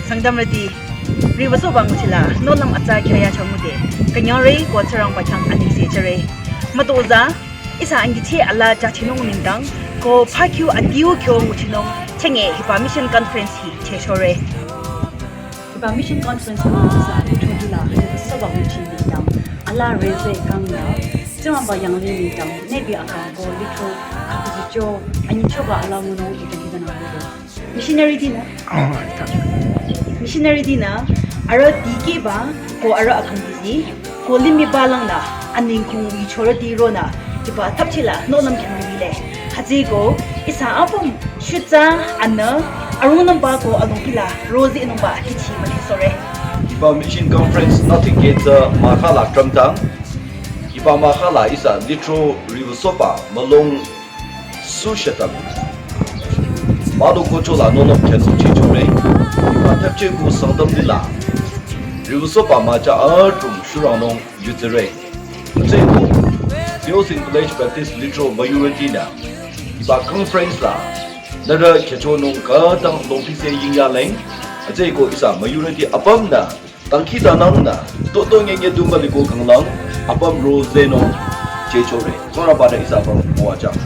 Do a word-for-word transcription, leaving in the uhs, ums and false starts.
Sangtamrüti, riwüsohba nguchila nohlüm atsa khyaya changde künyangre ko Tsingrangba khyang anengse jüre. Mütozah, ihsa angiche alaa jachinung nengdang ko phakiu adiu kyo nguchinung chenge hiba mission conference hi chechore. Hiba mission conference ko ihsa lithro hila riwüsohba nguchi nengdang alaa rezeh kangnü Tsingrangba yanglih nengdang nübi akang ko lithro khükuzicho anyichoba alaa ngunung ite hidanü. Missionary dinü, missionary dinü arüh dikehba ko arüh akang dizi ko limih balang la anengkung wichorüti ronü hiba thapchila nohlüm khyang lile. Hütsüeko ihsa apüm shutsa anü arungnümba ko alongpila rozehnungba hichi müdhesohre. Hiba mission conference nothing gets mahkhang la tramtang. Hiba mahkhang la ihsa lithro riwüsohba mülung su shütang. Mülung kochola nohlüm khyang chechore. Hiba thapcheko Sangtam lila riwüsohba mücha adrong shurangnung yuzire. Hütsüeko Seo Sing Village Baptist lithro müyurütinü hiba conference la nührü khyüchonung khütang longpise yingyaleng. Hütsüeko ihsa müyurüti apümnü dangkhidangnangnü toto nyenye du müliko kanglang apüm rozehnung chechore. Tsingrangba-nü ihsa apüm müwajüng.